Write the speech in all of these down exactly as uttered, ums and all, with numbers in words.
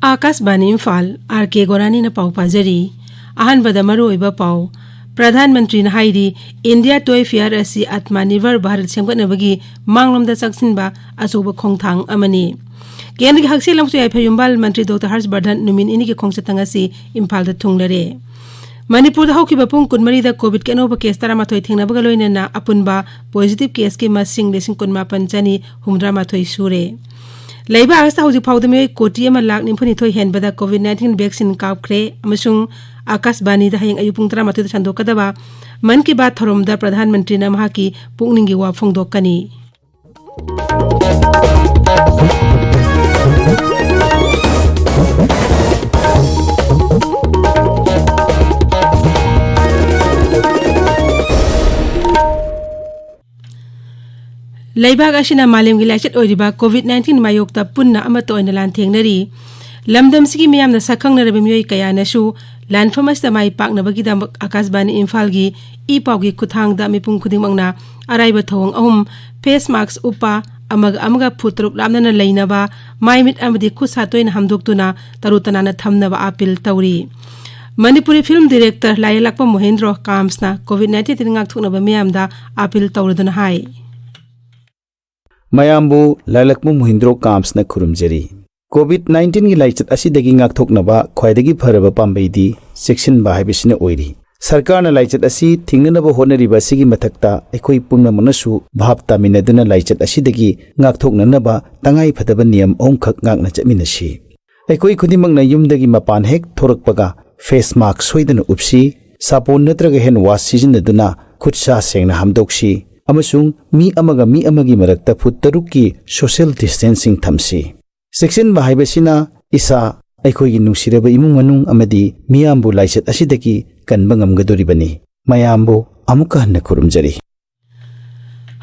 ꯑꯥꯀꯥꯁꯕꯥꯅꯤ Imphal, R ꯀꯦ ꯒꯣꯔꯥꯅꯤꯅ ꯄꯥꯎ ꯄꯥꯖꯔꯤ꯫ ꯑꯍꯥꯟꯕꯗ ꯃꯔꯨꯑꯣꯏꯕ ꯄꯥꯎ꯫ ꯄ꯭ꯔꯙꯥꯟ ꯃꯟꯇ꯭ꯔꯤꯅ ꯍꯥꯏꯔꯤ, ꯏꯟꯗꯤꯌꯥ ꯇꯣꯏ ꯐꯤꯌꯥꯔ ꯑꯁꯤ ꯑꯥꯇꯃꯥ ꯅꯤꯔꯚꯔ ꯚꯥꯔꯠ ꯁꯦꯝꯒꯠꯅꯕꯒꯤ ꯃꯥꯡꯂꯣꯝꯗ ꯆꯪꯁꯤꯟꯕ ꯑꯆꯧꯕ ꯈꯣꯡꯊꯥꯡ ꯑꯃꯅꯤ꯫ ꯀꯦꯟꯗ꯭ꯔꯒꯤ ꯍꯛꯁꯦꯜ ꯑꯃꯁꯨꯡ ꯌꯥꯏꯐ ꯌꯨꯝꯕꯥꯜ ꯃꯟꯇ꯭ꯔꯤ ꯗꯣꯛꯇꯔ ꯍꯔꯁ ꯕꯔꯙꯟ ꯅꯨꯃꯤꯠ ꯅꯤꯅꯤꯒꯤ ꯈꯣꯡꯆꯠꯇ ꯉꯁꯤ ꯏꯝꯐꯥꯜꯗ ꯊꯨꯡꯂꯔꯦ꯫ ꯃꯅꯤꯄꯨꯔꯗ ꯍꯧꯈꯤꯕ ꯄꯨꯡ ꯀꯨꯟꯃꯔꯤꯗ ꯀꯣꯚꯤꯗꯀꯤ ꯑꯅꯧꯕ ꯀꯦꯁ ꯇꯔꯥꯃꯥꯊꯣꯏ ꯊꯦꯡꯅꯕꯒ ꯂꯣꯏꯅꯅ ꯑꯄꯨꯟꯕ ꯄꯣꯖꯤꯇꯤꯚ ꯀꯦꯁꯀꯤ ꯃꯁꯤꯡ ꯂꯤꯁꯤꯡ ꯀꯨꯟꯃꯥꯄꯟ ꯆꯅꯤ ꯍꯨꯝꯐꯨꯇꯔꯥꯃꯥꯊꯣꯏ ꯁꯨꯔꯦ꯫ ꯂꯩꯕꯥꯛ ꯑꯁꯤꯗ ꯍꯧꯖꯤꯛ ꯐꯥꯎꯗ ꯃꯤꯑꯣꯏ ꯀꯣꯇꯤ ꯑꯃ ꯂꯥꯈ ꯅꯤꯐꯨꯅꯤꯊꯣꯏ ꯍꯦꯟꯕꯗ ꯀꯣꯚꯤꯗ ꯅꯥꯏꯟꯇꯤꯟ ꯚꯦꯛꯁꯤꯟ ꯀꯥꯞꯈ꯭ꯔꯦ ꯑꯃꯁꯨꯡ ꯑꯥꯀꯥꯁꯕꯥꯅꯤꯗ ꯍꯌꯦꯡ ꯑꯌꯨꯛ ꯄꯨꯡ ꯇꯔꯥꯃꯥꯊꯣꯏꯗ ꯁꯟꯗꯣꯛꯀꯗꯕ ꯃꯟ ꯀꯤ ꯕꯥꯠ ꯊꯧꯔꯝꯗ ꯄ꯭ꯔꯙꯥꯟ ꯃꯟꯇ꯭ꯔꯤꯅ ꯃꯍꯥꯛꯀꯤ ꯄꯨꯛꯅꯤꯡꯒꯤ ꯋꯥ ꯐꯣꯡꯗꯣꯛꯀꯅꯤ꯫ ꯂꯩꯕꯥꯛ ꯑꯁꯤꯅ ꯃꯥꯂꯦꯝꯒꯤ ꯂꯥꯏꯆꯠ ꯑꯣꯏꯔꯤꯕ ꯀꯣꯚꯤꯗ ꯅꯥꯏꯟꯇꯤꯟ ꯃꯥꯌꯣꯛꯇ ꯄꯨꯟꯅ ꯑꯃꯠꯇ ꯑꯣꯏꯅ ꯂꯥꯟꯊꯦꯡꯅꯔꯤ꯫ ꯂꯝꯗꯝꯁꯤꯒꯤ ꯃꯤꯌꯥꯝꯅ ꯁꯛꯈꯪꯅꯔꯕ ꯃꯤꯑꯣꯏ ꯀꯌꯥꯅꯁꯨ ꯂꯥꯟꯐꯝ ꯑꯁꯤꯗ ꯃꯥꯏ ꯄꯥꯛꯅꯕꯒꯤꯗꯃꯛ ꯑꯥꯀꯥꯁꯕꯥꯅꯤ ꯏꯝꯐꯥꯜꯒꯤ ꯏ ꯄꯥꯎꯒꯤ ꯈꯨꯠꯊꯥꯡꯗ ꯃꯤꯄꯨꯝ ꯈꯨꯗꯤꯡꯃꯛꯅ ꯑꯔꯥꯏꯕ ꯊꯧꯑꯣꯡ ꯑꯍꯨꯝ, ꯐꯦꯁ ꯃꯥꯛꯁ ꯎꯞꯄ, ꯑꯃꯒ ꯑꯃꯒ ꯐꯨꯠ ꯇꯔꯨꯛ ꯂꯥꯞꯅꯅ ꯂꯩꯅꯕ, ꯃꯥꯏ ꯃꯤꯠ ꯑꯃꯗꯤ ꯈꯨꯠ ꯁꯥ ꯇꯣꯏꯅ ꯍꯥꯝꯗꯣꯛꯇꯨꯅ ꯇꯔꯨ ꯇꯅꯥꯟꯅ ꯊꯝꯅꯕ ꯑꯥꯄꯤꯜ ꯇꯧꯔꯤ꯫ ꯃꯅꯤꯄꯨꯔꯤ ꯐꯤꯜꯝ ꯗꯤꯔꯦꯛꯇꯔ ꯂꯥꯏꯔꯦꯜꯂꯛꯄ ꯃꯣꯍꯦꯟꯗ꯭ꯔꯣ ꯀꯥꯝꯁꯅ ꯀꯣꯚꯤꯗ ꯅꯥꯏꯟꯇꯤꯟꯗꯒꯤ ꯉꯥꯛꯊꯣꯛꯅꯕ ꯃꯤꯌꯥꯝꯗ ꯑꯥꯄꯤꯜ ꯇꯧꯔꯗꯨꯅ ꯍꯥꯏ꯫ ꯃꯌꯥꯝꯕꯨ ꯂꯥꯏꯔꯦꯜꯂꯛꯄ ꯃꯣꯍꯦꯟꯗ꯭ꯔꯣ ꯀꯥꯝꯁꯅ ꯈꯨꯔꯨꯝꯖꯔꯤ꯫ ꯀꯣꯚꯤꯗ ꯅꯥꯏꯟꯇꯤꯟꯒꯤ ꯂꯥꯏꯆꯠ ꯑꯁꯤꯗꯒꯤ ꯉꯥꯛꯊꯣꯛꯅꯕ ꯈ꯭ꯋꯥꯏꯗꯒꯤ ꯐꯔꯕ ꯄꯥꯝꯕꯩꯗꯤ ꯆꯦꯛꯁꯤꯟꯕ ꯍꯥꯏꯕꯁꯤꯅ ꯑꯣꯏꯔꯤ꯫ ꯁꯔꯀꯥꯔꯅ ꯂꯥꯏꯆꯠ ꯑꯁꯤ ꯊꯤꯡꯅꯅꯕ ꯍꯣꯠꯅꯔꯤꯕ ꯑꯁꯤꯒꯤ ꯃꯊꯛꯇ ꯑꯩꯈꯣꯏ ꯄꯨꯝꯅꯃꯛꯅꯁꯨ ꯚꯥꯞ ꯇꯥꯃꯤꯟꯅꯗꯨꯅ ꯂꯥꯏꯆꯠ ꯑꯁꯤꯗꯒꯤ ꯉꯥꯛꯊꯣꯛꯅꯅꯕ ꯇꯉꯥꯏ ꯐꯗꯕ ꯅꯤꯌꯝ ꯑꯍꯨꯝꯈꯛ ꯉꯥꯛꯅ ꯆꯠꯃꯤꯟꯅꯁꯤ꯫ ꯑꯩꯈꯣꯏ ꯈꯨꯗꯤꯡꯃꯛꯅ ꯌꯨꯝꯗꯒꯤ ꯃꯄꯥꯟ ꯍꯦꯛ ꯊꯣꯔꯛꯄꯒ ꯐꯦꯁ ꯃꯥꯛꯁ ꯁꯣꯏꯗꯅ ꯎꯞꯁꯤ, ꯁꯥꯄꯣꯟ ꯅꯠꯇ꯭ꯔꯒ ꯍꯦꯟ ꯋꯥꯁ ꯁꯤꯖꯤꯟꯅꯗꯨꯅ ꯈꯨꯠ ꯁꯥ ꯁꯦꯡꯅ ꯍꯥꯝꯗꯣꯛꯁꯤ ꯑꯃꯁꯨꯡ ꯃꯤ ꯑꯃꯒ ꯃꯤ ꯑꯃꯒꯤ ꯃꯔꯛꯇ ꯐꯨꯠ ꯇꯔꯨꯛꯀꯤ ꯁꯣꯁꯤꯌꯦꯜ ꯗꯤꯁꯇꯦꯟꯁꯤꯡ ꯊꯝꯁꯤ꯫ ꯆꯦꯛꯁꯤꯟꯕ ꯍꯥꯏꯕꯁꯤꯅ ꯏꯁꯥ, ꯑꯩꯈꯣꯏꯒꯤ ꯅꯨꯡꯁꯤꯔꯕ ꯏꯃꯨꯡ ꯃꯅꯨꯡ ꯑꯃꯗꯤ ꯃꯤꯌꯥꯝꯕꯨ ꯂꯥꯏꯆꯠ ꯑꯁꯤꯗꯒꯤ ꯀꯟꯕ ꯉꯝꯒꯗꯧꯔꯤꯕꯅꯤ꯫ ꯃꯌꯥꯝꯕꯨ ꯑꯃꯨꯛꯀ ꯍꯟꯅ ꯈꯨꯔꯨꯝꯖꯔꯤ꯫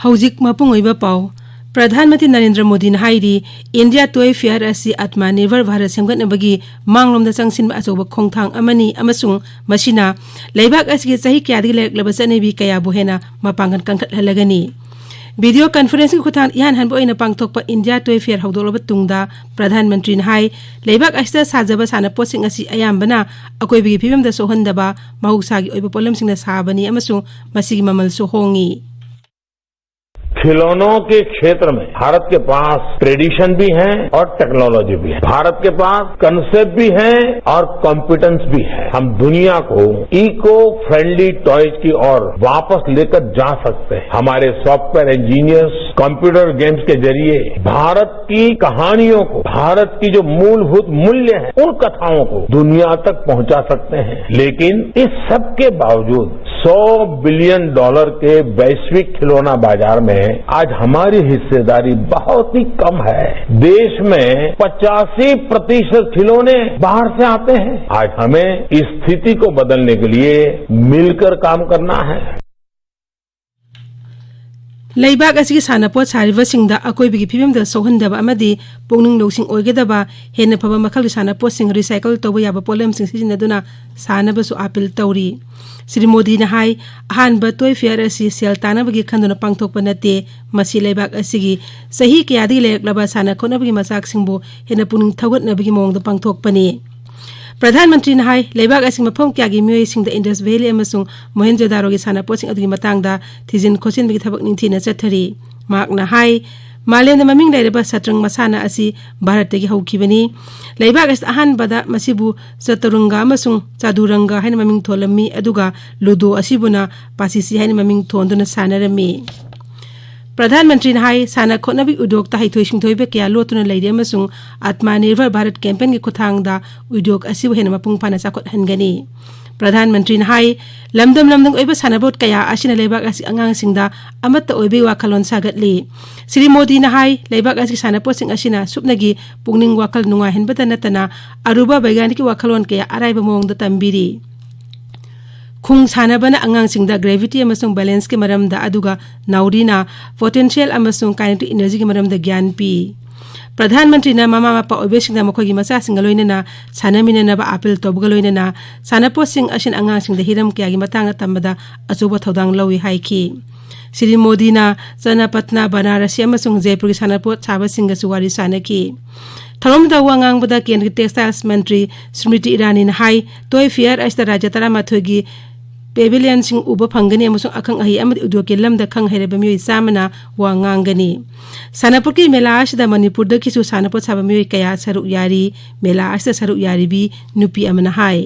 ꯍꯧꯖꯤꯛ ꯃꯄꯨꯡ ꯑꯣꯏꯕ ꯄꯥꯎ꯫ ꯄ꯭ꯔꯙꯥꯟ ꯃꯟꯇ꯭ꯔꯤ ꯅꯔꯦꯟꯗ꯭ꯔ ꯃꯣꯗꯤꯅ ꯍꯥꯏꯔꯤ, ꯏꯟꯗꯤꯌꯥ ꯇꯣꯏ ꯐꯤꯌꯥꯔ ꯑꯁꯤ ꯑꯥꯇꯃꯥ ꯅꯤꯔꯚꯔ ꯚꯥꯔꯠ ꯁꯦꯝꯒꯠꯅꯕꯒꯤ ꯃꯥꯡꯂꯣꯝꯗ ꯆꯪꯁꯤꯟꯕ ꯑꯆꯧꯕ ꯈꯣꯡꯊꯥꯡ ꯑꯃꯅꯤ ꯑꯃꯁꯨꯡ ꯃꯁꯤꯅ ꯂꯩꯕꯥꯛ ꯑꯁꯤꯒꯤ ꯆꯍꯤ ꯀꯌꯥꯗꯒꯤ ꯂꯩꯔꯛꯂꯕ ꯆꯠꯅꯕꯤ ꯀꯌꯥꯕꯨ ꯍꯦꯟꯅ ꯃꯄꯥꯡꯒꯜ ꯀꯟꯈꯠꯍꯜꯂꯒꯅꯤ꯫ ꯚꯤꯗꯤꯑꯣ ꯀꯟꯐꯔꯦꯟꯁꯀꯤ ꯈꯨꯠꯊꯥꯡ ꯏꯍꯥꯟ ꯍꯥꯟꯕ ꯑꯣꯏꯅ ꯄꯥꯡꯊꯣꯛꯄ ꯏꯟꯗꯤꯌꯥ ꯇꯣꯏ ꯐꯤꯌꯔ ꯍꯧꯗꯣꯛꯂꯕ ꯇꯨꯡꯗ, ꯄ꯭ꯔꯙꯥꯟ ꯃꯟꯇ꯭ꯔꯤꯅ ꯍꯥꯏ, ꯂꯩꯕꯥꯛ ꯑꯁꯤꯗ ꯁꯥꯖꯕ ꯁꯥꯟꯅꯄꯣꯠꯁꯤꯡ ꯑꯁꯤ ꯑꯌꯥꯝꯕꯅ ꯑꯀꯣꯏꯕꯒꯤ ꯐꯤꯕꯝꯗ ꯁꯣꯛꯍꯟꯗꯕ ꯃꯍꯧꯁꯥꯒꯤ ꯑꯣꯏꯕ ꯄꯣꯠꯂꯝꯁꯤꯡꯅ ꯁꯥꯕꯅꯤ ꯑꯃꯁꯨꯡ ꯃꯁꯤꯒꯤ ꯃꯃꯜꯁꯨ ꯍꯣꯡꯉꯤ꯫ खिलौनों के क्षेत्र में भारत के पास ट्रेडिशन भी है और टेक्नोलॉजी भी है। भारत के पास कंसेप्ट भी है और कॉम्पिटेंस भी है। हम दुनिया को इको फ्रेंडली टॉयज की ओर वापस लेकर जा सकते हैं। हमारे सॉफ्टवेयर इंजीनियर्स कंप्यूटर गेम्स के जरिए भारत की कहानियों को, भारत की जो मूलभूत मूल्य हैं, उन कथाओं को दुनिया तक पहुंचा सकते हैं। लेकिन इस सब के बावजूद सौ बिलियन डॉलर के वैश्विक खिलौना बाजार में आज हमारी हिस्सेदारी बहुत ही कम है। देश में पचासी प्रतिशत खिलौने बाहर से आते हैं। आज हमें इस स्थिति को बदलने के लिए मिलकर काम करना है। ꯂꯩꯕꯥꯛ ꯑꯁꯤꯒꯤ ꯁꯥꯟꯅꯄꯣꯠ ꯁꯥꯔꯤꯕꯁꯤꯡꯗ ꯑꯀꯣꯏꯕꯒꯤ ꯐꯤꯕꯝꯗ ꯁꯣꯛꯍꯟꯗꯕ ꯑꯃꯗꯤ ꯄꯨꯛꯅꯤꯡ ꯂꯧꯁꯤꯡ ꯑꯣꯏꯒꯗꯕ ꯍꯦꯟꯅ ꯐꯕ ꯃꯈꯜꯒꯤ ꯁꯥꯟꯅꯄꯣꯠꯁꯤꯡ, ꯔꯤꯁꯥꯏꯀꯜ ꯇꯧꯕ ꯌꯥꯕ ꯄꯣꯠꯂꯝꯁꯤꯡ ꯁꯤꯖꯤꯟꯅꯗꯨꯅ ꯁꯥꯟꯅꯕꯁꯨ ꯑꯥꯄꯤꯜ ꯇꯧꯔꯤ꯫ ꯁ꯭ꯔꯤ ꯃꯣꯗꯤꯅ ꯍꯥꯏ, ꯑꯍꯥꯟꯕ ꯇꯣꯏ ꯐꯤꯌꯔ ꯑꯁꯤ ꯁꯦꯜ ꯇꯥꯅꯕꯒꯤ ꯈꯟꯗꯨꯅ ꯄꯥꯡꯊꯣꯛꯄ ꯅꯠꯇꯦ, ꯃꯁꯤ ꯂꯩꯕꯥꯛ ꯑꯁꯤꯒꯤ ꯆꯍꯤ ꯀꯌꯥꯗꯒꯤ ꯂꯩꯔꯛꯂꯕ ꯁꯥꯟꯅ ꯈꯣꯠꯅꯕꯒꯤ ꯃꯆꯥꯛꯁꯤꯡꯕꯨ ꯍꯦꯟꯅ ꯄꯨꯛꯅꯤꯡ ꯊꯧꯒꯠꯅꯕꯒꯤ ꯃꯑꯣꯡꯗ ꯄꯥꯡꯊꯣꯛꯄꯅꯤ꯫ ꯄ꯭ꯔꯙꯥꯟ ꯃꯟꯇ꯭ꯔꯤꯅ ꯍꯥꯏ, ꯂꯩꯕꯥꯛ ꯑꯁꯤꯒꯤ ꯃꯐꯝ ꯀꯌꯥꯒꯤ ꯃꯤꯑꯣꯏꯁꯤꯡꯗ ꯏꯟꯗꯁ ꯚꯦꯂꯤ ꯑꯃꯁꯨꯡ ꯃꯣꯍꯦꯟꯖꯣꯗꯥꯔꯣꯒꯤ ꯁꯥꯟꯅꯄꯣꯠꯁꯤꯡ ꯑꯗꯨꯒꯤ ꯃꯇꯥꯡꯗ ꯊꯤꯖꯤꯟ ꯈꯣꯠꯆꯤꯟꯕꯒꯤ ꯊꯕꯛ ꯅꯤꯡꯊꯤꯅ ꯆꯠꯊꯔꯤ꯫ ꯃꯍꯥꯛꯅ ꯍꯥꯏ, ꯃꯥꯂꯦꯝꯗ ꯃꯃꯤꯡ ꯂꯩꯔꯕ ꯁꯇ꯭ꯔꯪ ꯃꯁꯥꯟꯅ ꯑꯁꯤ ꯚꯥꯔꯠꯇꯒꯤ ꯍꯧꯈꯤꯕꯅꯤ꯫ ꯂꯩꯕꯥꯛ ꯑꯁꯤꯗ ꯑꯍꯥꯟꯕꯗ ꯃꯁꯤꯕꯨ ꯆꯇꯨꯔꯪꯒ ꯑꯃꯁꯨꯡ ꯆꯥꯗꯨꯔꯪꯒ ꯍꯥꯏꯅ ꯃꯃꯤꯡ ꯊꯣꯜꯂꯝꯃꯤ, ꯑꯗꯨꯒ ꯂꯨꯗꯣ ꯑꯁꯤꯕꯨꯅ ꯄꯥꯁꯤꯁꯤ ꯍꯥꯏꯅ ꯃꯃꯤꯡ ꯊꯣꯟꯗꯨꯅ ꯁꯥꯟꯅꯔꯝꯃꯤ꯫ ꯄ꯭ꯔꯙꯥꯟ ꯃꯟꯇ꯭ꯔꯤꯅ ꯍꯥꯏ, ꯁꯥꯟꯅ ꯈꯣꯠꯅꯕꯒꯤ ꯎꯗꯣꯛꯇ ꯍꯩꯊꯣꯏ ꯁꯤꯡꯊꯣꯏꯕ ꯀꯌꯥ ꯂꯣꯠꯇꯨꯅ ꯂꯩꯔꯤ ꯑꯃꯁꯨꯡ ꯑꯥꯇꯃꯥ ꯅꯤꯔꯚꯔ ꯚꯥꯔꯠ ꯀꯦꯝꯄꯦꯟꯒꯤ ꯈꯨꯠꯊꯥꯡꯗ ꯎꯗꯣꯛ ꯑꯁꯤꯕꯨ ꯍꯦꯟꯅ ꯃꯄꯨꯡ ꯐꯥꯅ ꯆꯥꯎꯈꯠꯍꯟꯒꯅꯤ꯫ ꯄ꯭ꯔꯙꯥꯟ ꯃꯟꯇ꯭ꯔꯤꯅ ꯍꯥꯏ, ꯂꯝꯗꯝ ꯂꯝꯗꯝꯒꯤ ꯑꯣꯏꯕ ꯁꯥꯟꯅꯄꯣꯠ ꯀꯌꯥ ꯑꯁꯤꯅ ꯂꯩꯕꯥꯛ ꯑꯁꯤ ꯑꯉꯥꯡꯁꯤꯡꯗ ꯑꯃꯠꯇ ꯑꯣꯏꯕꯒꯤ ꯋꯥꯈꯜꯂꯣꯟ ꯁꯥꯒꯠꯂꯤ꯫ ꯁ꯭ꯔꯤ ꯃꯣꯗꯤꯅ ꯍꯥꯏ, ꯂꯩꯕꯥꯛ ꯑꯁꯤꯒꯤ ꯁꯥꯟꯅꯄꯣꯠꯁꯤꯡ ꯑꯁꯤꯅ ꯁꯨꯞꯅꯒꯤ ꯄꯨꯛꯅꯤꯡ ꯋꯥꯈꯜ ꯅꯨꯡꯉꯥꯏꯍꯟꯕꯇ ꯅꯠꯇꯅ ꯑꯔꯨꯕ ꯕꯩꯒꯥꯅꯤꯛꯀꯤ ꯋꯥꯈꯜꯂꯣꯟ ꯀꯌꯥ ꯑꯔꯥꯏꯕ ꯃꯑꯣꯡꯗ ꯇꯝꯕꯤꯔꯤ꯫ ꯈꯨꯡ ꯁꯥꯟꯅꯕꯅ ꯑꯉꯥꯡꯁꯤꯡꯗ ꯒ꯭ꯔꯦꯚꯤꯇꯤ ꯑꯃꯁꯨꯡ ꯕꯦꯂꯦꯟꯁꯀꯤ ꯃꯔꯝꯗ, ꯑꯗꯨꯒ ꯅꯥꯎꯔꯤꯅ ꯄꯣꯇꯦꯟꯁꯤꯌꯦꯜ ꯑꯃꯁꯨꯡ ꯀꯥꯏꯅꯦꯇꯤꯛ ꯏꯅꯔꯖꯤꯒꯤ ꯃꯔꯝꯗ ꯒ꯭ꯌꯥꯟ ꯄꯤ꯫ ꯄ꯭ꯔꯙꯥꯟ ꯃꯟꯇ꯭ꯔꯤꯅ ꯃꯃꯥ ꯃꯄꯥ ꯑꯣꯏꯕꯁꯤꯡꯗ ꯃꯈꯣꯏꯒꯤ ꯃꯆꯥꯁꯤꯡꯒ ꯂꯣꯏꯅꯅ ꯁꯥꯟꯅꯃꯤꯟꯅꯅꯕ ꯑꯥꯄꯤꯜ ꯇꯧꯕꯒ ꯂꯣꯏꯅꯅ ꯁꯥꯟꯅꯄꯣꯠꯁꯤꯡ ꯑꯁꯤꯅ ꯑꯉꯥꯡꯁꯤꯡꯗ ꯍꯤꯔꯝ ꯀꯌꯥꯒꯤ ꯃꯇꯥꯡꯗ ꯇꯝꯕꯗ ꯑꯆꯧꯕ ꯊꯧꯗꯥꯡ ꯂꯧꯏ ꯍꯥꯏꯈꯤ꯫ ꯁ꯭ꯔꯤ ꯃꯣꯗꯤꯅ ꯆꯅꯄꯠꯅ, ꯕꯅꯥꯔꯁꯤ ꯑꯃꯁꯨꯡ ꯖꯩꯄꯨꯔꯒꯤ ꯁꯥꯟꯅꯄꯣꯠ ꯁꯥꯕꯁꯤꯡꯒꯁꯨ ꯋꯥꯔꯤ ꯁꯥꯅꯈꯤ꯫ ꯊꯧꯔꯝꯗꯨꯗ ꯋꯥ ꯉꯥꯡꯕꯗ ꯀꯦꯟꯗ꯭ꯔꯒꯤ ꯇꯦꯛꯁꯇꯥꯏꯜꯁ ꯃꯟꯇ꯭ꯔꯤ ꯁ꯭ꯃ꯭ꯔꯤꯇꯤ ꯏꯔꯥꯅꯤꯅ ꯍꯥꯏ, ꯇꯣꯏ ꯐꯤꯌꯔ ꯑꯁꯤꯗ ꯔꯥꯖ꯭ꯌ ꯇꯔꯥꯃꯥꯊꯣꯏꯒꯤ ꯄꯦꯚꯤꯂꯤꯌꯟꯁꯤꯡ ꯎꯕ ꯐꯪꯒꯅꯤ ꯑꯃꯁꯨꯡ ꯑꯈꯪ ꯑꯍꯩ ꯑꯃꯗꯤ ꯎꯗ꯭ꯌꯣꯒꯀꯤ ꯂꯝꯗ ꯈꯪ ꯍꯩꯔꯕ ꯃꯤꯑꯣꯏ ꯆꯥꯝꯃꯅ ꯋꯥ ꯉꯥꯡꯒꯅꯤ꯫ ꯁꯥꯟꯅꯄꯣꯠꯀꯤ ꯃꯦꯂꯥ ꯑꯁꯤꯗ ꯃꯅꯤꯄꯨꯔꯗꯒꯤꯁꯨ ꯁꯥꯟꯅꯄꯣꯠ ꯁꯥꯕ ꯃꯤꯑꯣꯏ ꯀꯌꯥ ꯁꯔꯨꯛ ꯌꯥꯔꯤ꯫ ꯃꯦꯂꯥ ꯑꯁꯤꯗ ꯁꯔꯨꯛ ꯌꯥꯔꯤꯕꯤ ꯅꯨꯄꯤ ꯑꯃꯅ ꯍꯥꯏ꯫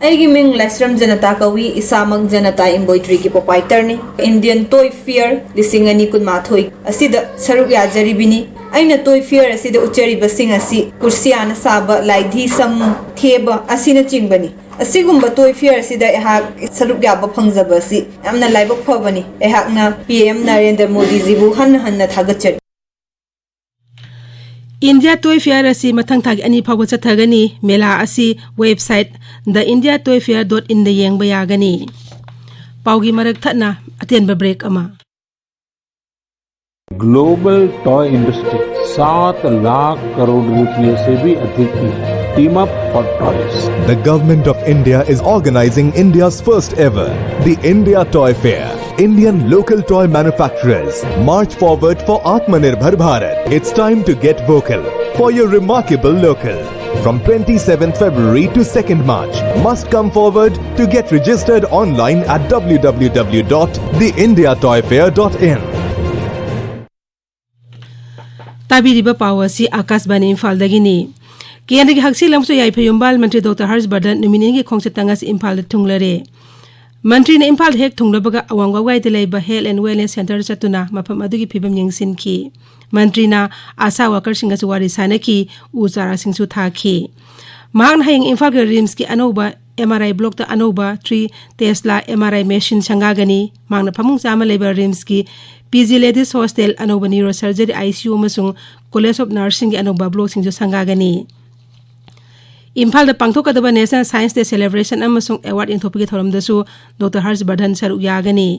ꯑꯩꯒꯤ ꯃꯤꯡ ꯂꯥꯏꯁ꯭ꯔꯝ ꯖꯅꯇꯥ ꯀꯧꯏ꯫ ꯏꯁꯥꯃꯛ ꯖꯅꯇꯥ ꯏꯝꯕꯣꯏꯗ꯭ꯔꯤꯒꯤ ꯄ꯭ꯔꯣꯄꯥꯏꯇꯔꯅꯤ꯫ ꯏꯟꯗꯤꯌꯟ ꯇꯣꯏ ꯐꯤꯌꯔ ꯂꯤꯁꯤꯡ ꯑꯅꯤ ꯀꯨꯟꯃꯥꯊꯣꯏ ꯑꯁꯤꯗ ꯁꯔꯨꯛ ꯌꯥꯖꯔꯤꯕꯅꯤ꯫ ꯑꯩꯅ ꯇꯣꯏ ꯐꯤꯌꯔ ꯑꯁꯤꯗ ꯎꯠꯆꯔꯤꯕꯁꯤꯡ ꯑꯁꯤ ꯀꯨꯔꯁꯤꯌꯥꯅ ꯁꯥꯕ ꯂꯥꯏꯙꯤ, ꯁꯃꯨ, ꯊꯦꯕ ꯑꯁꯤꯅꯆꯤꯡꯕꯅꯤ꯫ ꯑꯁꯤꯒꯨꯝꯕ ꯇꯣꯏ ꯐꯤꯌꯔ ꯑꯁꯤꯗ ꯑꯩꯍꯥꯛ ꯁꯔꯨꯛ ꯌꯥꯕ ꯐꯪꯖꯕ ꯑꯁꯤ ꯌꯥꯝꯅ ꯂꯥꯏꯕꯛ ꯐꯕꯅꯤ꯫ ꯑꯩꯍꯥꯛꯅ ꯄꯤ ꯑꯦꯝ ꯅꯔꯦꯟꯗ꯭ꯔ ꯃꯣꯗꯤꯖꯤꯕꯨ ꯍꯟꯅ ꯍꯟꯅ ꯊꯥꯒꯠꯆꯔꯤ꯫ ꯏꯟꯗꯤꯌꯥ ꯇꯣꯏ ꯐꯤꯌꯔ ꯑꯁꯤ ꯃꯊꯪ ꯊꯥꯒꯤ ꯑꯅꯤ ꯐꯥꯎꯕ ꯆꯠꯊꯒꯅꯤ꯫ ꯃꯦꯂꯥ ꯑꯁꯤ website the india toy fair dot inꯗ ꯌꯦꯡꯕ ꯌꯥꯒꯅꯤ꯫ ꯄꯥꯎꯒꯤ ꯃꯔꯛ ꯊꯠꯅ ꯑꯇꯦꯟꯕ ꯕ꯭ꯔꯦꯛ ꯑꯃ꯫ ग्लोबल टॉय इंडस्ट्री सात लाख करोड़ रुपए से भी अधिक की है। Team up for toys। The Government of India is organizing India's first ever, the India Toy Fair. Indian local toy manufacturers, march forward for Atmanirbhar Bharat. It's time to get vocal for your remarkable local. From twenty-seventh February to second March, must come forward to get registered online at w w w dot the india toy fair dot in. ꯇꯥꯕꯤꯔꯤꯕ ꯄꯥꯎ ꯑꯁꯤ ꯑꯥꯀꯥꯁꯕꯥꯅꯤ ꯏꯝꯐꯥꯜꯗꯒꯤꯅꯤ꯫ ꯀꯦꯟꯗ꯭ꯔꯒꯤ ꯍꯛꯁꯦꯜ ꯑꯃꯁꯨꯡ ꯌꯥꯏꯐ ꯌꯨꯝꯕꯥꯜ ꯃꯟꯇ꯭ꯔꯤ doctor ꯍꯔꯁ ꯕꯔꯙꯟ ꯅꯨꯃꯤꯠ ꯅꯤꯅꯤꯒꯤ ꯈꯣꯡꯆꯠꯇ ꯉꯁꯤ ꯏꯝꯐꯥꯜꯗ ꯊꯨꯡꯂꯔꯦ꯫ ꯃꯟꯇ꯭ꯔꯤꯅ ꯏꯝꯐꯥꯜꯗ ꯍꯦꯛ ꯊꯨꯡꯂꯕꯒ ꯑꯋꯥꯡ ꯋꯥꯕꯒꯥꯏꯗ ꯂꯩꯕ ꯍꯦꯜꯊ ꯑꯦꯟ ꯋꯦꯜꯅꯦꯁ ꯁꯦꯟꯇꯔꯗ ꯆꯠꯇꯨꯅ ꯃꯐꯝ ꯑꯗꯨꯒꯤ ꯐꯤꯕꯝ ꯌꯦꯡꯁꯤꯟꯈꯤ꯫ ꯃꯟꯇ꯭ꯔꯤꯅ ꯑꯥꯁꯥ ꯋꯥꯀꯔꯁꯤꯡꯒꯁꯨ ꯋꯥꯔꯤ ꯁꯥꯅꯈꯤ, ꯎ ꯆꯥꯔꯥꯁꯤꯡꯁꯨ ꯊꯥꯈꯤ꯫ ꯃꯍꯥꯛꯅ ꯍꯌꯦꯡ ꯏꯝꯐꯥꯜꯒꯤ ꯔꯤꯝꯁꯀꯤ ꯑꯅꯧꯕ ꯑꯦꯝ ꯑꯥꯔ ꯑꯥꯏ ꯕ꯭ꯂꯣꯛꯇ ꯑꯅꯧꯕ three Tesla M R I machine ꯁꯪꯒꯥꯒꯅꯤ꯫ ꯃꯍꯥꯛꯅ ꯐꯃꯨꯡ ꯆꯥꯝꯃ ꯂꯩꯕ ꯔꯤꯝꯁꯀꯤ ꯄꯤ ꯖꯤ ꯂꯦꯗꯤꯁ ꯍꯣꯁꯇꯦꯜ, ꯑꯅꯧꯕ neuro surgery I C U ꯑꯃꯁꯨꯡ ꯀꯣꯂꯦꯖ ꯑꯣꯐ ꯅꯔꯁꯤꯡꯒꯤ ꯑꯅꯧꯕ ꯕ꯭ꯂꯣꯛꯁꯤꯡꯁꯨ ꯁꯪꯒꯥꯒꯅꯤ꯫ ꯏꯝꯐꯥꯜꯗ ꯄꯥꯡꯊꯣꯛꯀꯗꯕ ꯅꯦꯁꯅꯦꯜ ꯁꯥꯏꯟꯁ ꯗꯦ ꯁꯦꯂꯦꯕ꯭ꯔꯦꯁꯟ ꯑꯃꯁꯨꯡ ꯑꯦꯋꯥꯔꯗ ꯌꯦꯟꯊꯣꯛꯄꯒꯤ ꯊꯧꯔꯝꯗꯁꯨ ꯗꯣꯛꯇꯔ ꯍꯔꯁ ꯕꯔꯙꯟ ꯁꯔꯨꯛ ꯌꯥꯒꯅꯤ꯫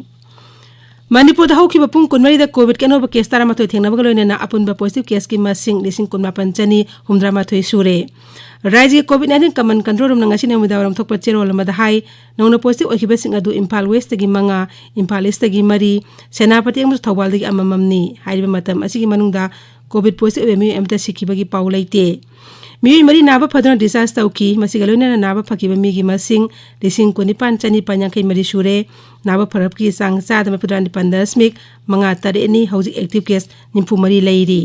ꯃꯅꯤꯄꯨꯔꯗ ꯍꯧꯈꯤꯕ ꯄꯨꯡ ꯀꯨꯟꯃꯔꯤꯗ ꯀꯣꯚꯤꯗꯀꯤ ꯑꯅꯧꯕ ꯀꯦꯁ ꯇꯔꯥꯃꯥꯊꯣꯏ ꯊꯦꯡꯅꯕꯒ ꯂꯣꯏꯅꯅ ꯑꯄꯨꯟꯕ ꯄꯣꯖꯤꯇꯤꯚ ꯀꯦꯁꯀꯤ ꯃꯁꯤꯡ ꯂꯤꯁꯤꯡ ꯀꯨꯟꯃꯥꯄꯟ ꯆꯅꯤ ꯍꯨꯝꯗ꯭ꯔꯥꯃꯥꯊꯣꯏ ꯁꯨꯔꯦ꯫ ꯔꯥꯖ꯭ꯌꯒꯤ ꯀꯣꯚꯤꯗ ꯅꯥꯏꯟꯇꯤꯟ ꯀꯃꯟ ꯀꯟꯇ꯭ꯔꯣꯜ ꯔꯨꯝꯅ ꯉꯁꯤ ꯅꯨꯃꯤꯗꯥꯡꯋꯥꯏꯔꯝ ꯊꯣꯛꯄ ꯆꯦꯔꯣꯜ ꯑꯃꯗ ꯍꯥꯏ, ꯅꯧꯅ ꯄꯣꯖꯤꯇꯤꯚ ꯑꯣꯏꯈꯤꯕꯁꯤꯡ ꯑꯗꯨ ꯏꯝꯐꯥꯜ ꯋꯦꯁꯇꯒꯤ ꯃꯉꯥ, ꯏꯝꯐꯥꯜ ꯏꯁꯇꯒꯤ ꯃꯔꯤ, ꯁꯦꯅꯥꯄꯇꯤ ꯑꯃꯁꯨꯡ ꯊꯧꯕꯥꯜꯗꯒꯤ ꯑꯃꯃꯝꯅꯤ꯫ ꯍꯥꯏꯔꯤꯕ ꯃꯇꯝ ꯑꯁꯤꯒꯤ ꯃꯅꯨꯡꯗ ꯀꯣꯚꯤꯗ ꯄꯣꯖꯤꯇꯤꯚ ꯑꯣꯏꯕ ꯃꯤꯑꯣꯏ ꯑꯃꯠꯇ ꯁꯤꯈꯤꯕꯒꯤ ꯄꯥꯎ ꯂꯩꯇꯦ꯫ ꯃꯤꯑꯣꯏ ꯃꯔꯤ ꯅꯥꯕ ꯐꯗꯨꯅ ꯗꯤꯁꯆꯥꯔꯖ ꯇꯧꯈꯤ꯫ ꯃꯁꯤꯒ ꯂꯣꯏꯅꯅ ꯅꯥꯕ ꯐꯈꯤꯕ ꯃꯤꯒꯤ ꯃꯁꯤꯡ ꯂꯤꯁꯤꯡ ꯀꯨꯟꯅꯤꯄꯥꯟ ꯆꯅꯤꯄꯥꯟ ꯌꯥꯡꯈꯩ ꯃꯔꯤ ꯁꯨꯔꯦ꯫ ꯅꯥꯕ ꯐꯔꯛꯀꯤ ꯆꯥꯡ ꯆꯥꯗ ꯃꯔꯤꯐꯨꯇꯔꯥ ꯅꯤꯄꯥꯟ ꯗꯁꯃꯤꯛ ꯃꯉꯥ ꯇꯔꯦꯠꯅꯤ꯫ ꯍꯧꯖꯤꯛ ꯑꯦꯛꯇꯤꯚ ꯀꯦꯁ ꯅꯤꯐꯨ ꯃꯔꯤ ꯂꯩꯔꯤ꯫